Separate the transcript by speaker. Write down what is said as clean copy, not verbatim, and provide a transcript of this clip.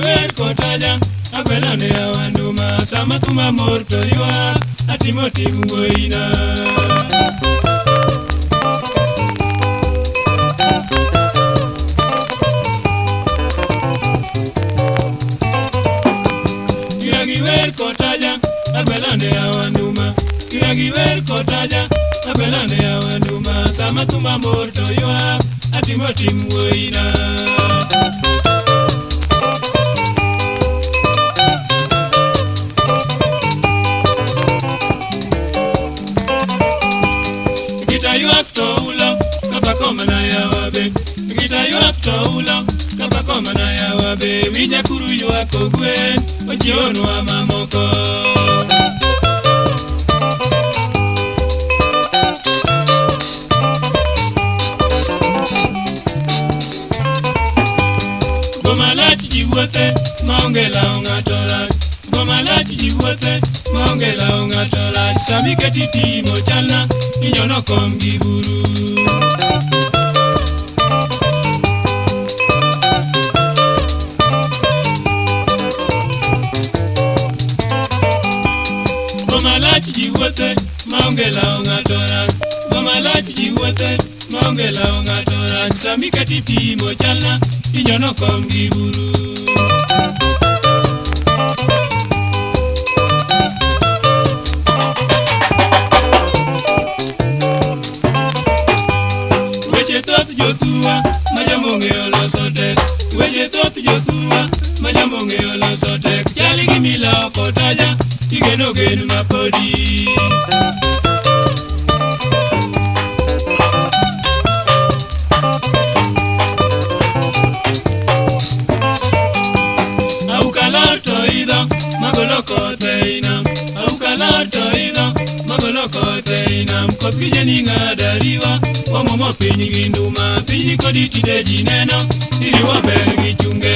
Speaker 1: wer kotaja agwelane awanduma sama kuma mor to ywak atimo tim wuoyina. Wer kotaja agwelane awanduma kiragi wer kotaja agwelane awanduma sama kuma mor to ywak atimo tim wuoyina. Gita ywak to ulo kapako mana yawabe gita ywak to ulo kapako mana yawabe winya kuru ywak ogwen ochiwonwa mamoko. Goma lach ji wuothe maonge lawo ng'ato rach goma lach ji wuothe maonge lawo ng'ato rach sami keti pimo chalna inyono kom gi buru. Goma lach ji wuothe maonge lawo ng'ato rach goma lach ji wuothe maonge lawo ng'ato rach sami keti pimo chalna inyono kom gi buru. Weche thoth jothurwa ma jambo ong'eyo loso tek weche thoth jothurwa ma jambo ong'eyo loso tek chal gi milawo kotaja igeno gen mapodi. Auka to idho magolo kothe inam auka lor to idho magolo kothe inam koth gi jeni ng'ado ariwa wamuomo piny gi nduma piny kodi tinde ji neno iriwo ber gi chunge.